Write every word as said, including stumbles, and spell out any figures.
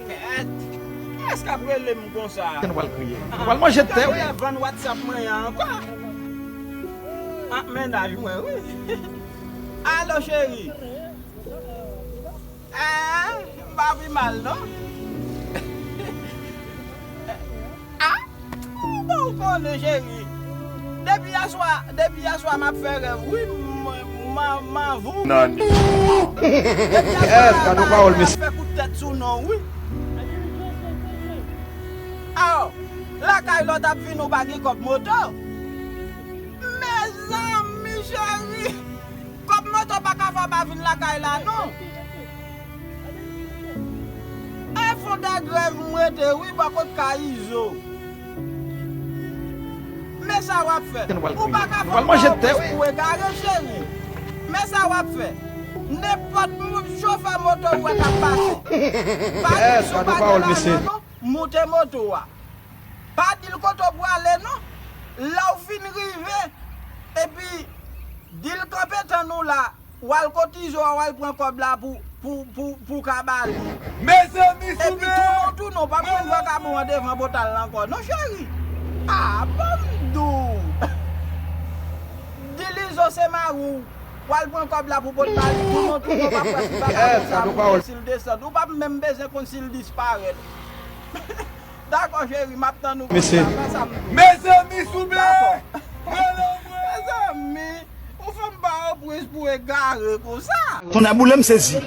Kèt. Kiyès k ap rele m konsa? Nou pral kriye. Nou pral manje tè, wi. Vann WhatsApp mwen an ankò. Ak mennaj mwen, wi. Alo, cheri. Ah, m pa pi mal, non. Ah, bon, ou konnen, cheri. Depi yèswa, depi yèswa, m ap fè rèv, wi, m, m, m, m anvi w. Nan. Depi yèswa, yes, gade yon pawòl, mesye. M ap fè kout tèt sou non, wi. Aw, lakay lòt ap vin, ou pa gen kòb moto. Mezanmi, cheri. Kòb moto pa ka fè w pa vin lakay la, non. E fon dè grèv m rete, wi, bò kot kay Izo. Men sa w ap fè. Ou pa ka fè w pa opris pou egare, cheri. Men sa w ap fè. Nenpòt moun, chofè moto ou wè k ap pase. Pa gen sou pa gen lajan, non. Moute moto a. Pa di l kote w prale, non. Lè w fin rive, epi di l kanpe tann ou la, w al kot Izo a, w al pran kòb la pou, pou, pou, pou w ka ba li. Mezanmi, epi tounen w, tounen w, pa p jwenn vakabon an devan pòtay la ankò, non, cheri. Ah, bon, m di w. Di l Izo se mari w. W al pran kòb la pou pot ba li. Tounen w, tounen w, pa p wè si vakabon sa moute, si l desann. Ou p ap menm bezwen konn si l disparèt. Dakò, cheri, m ap tann ou konsa. Mezanmi, souple! Dakò. Mezanmi, yon fanm pa opris pou egare konsa. Tonnè boule m sezi.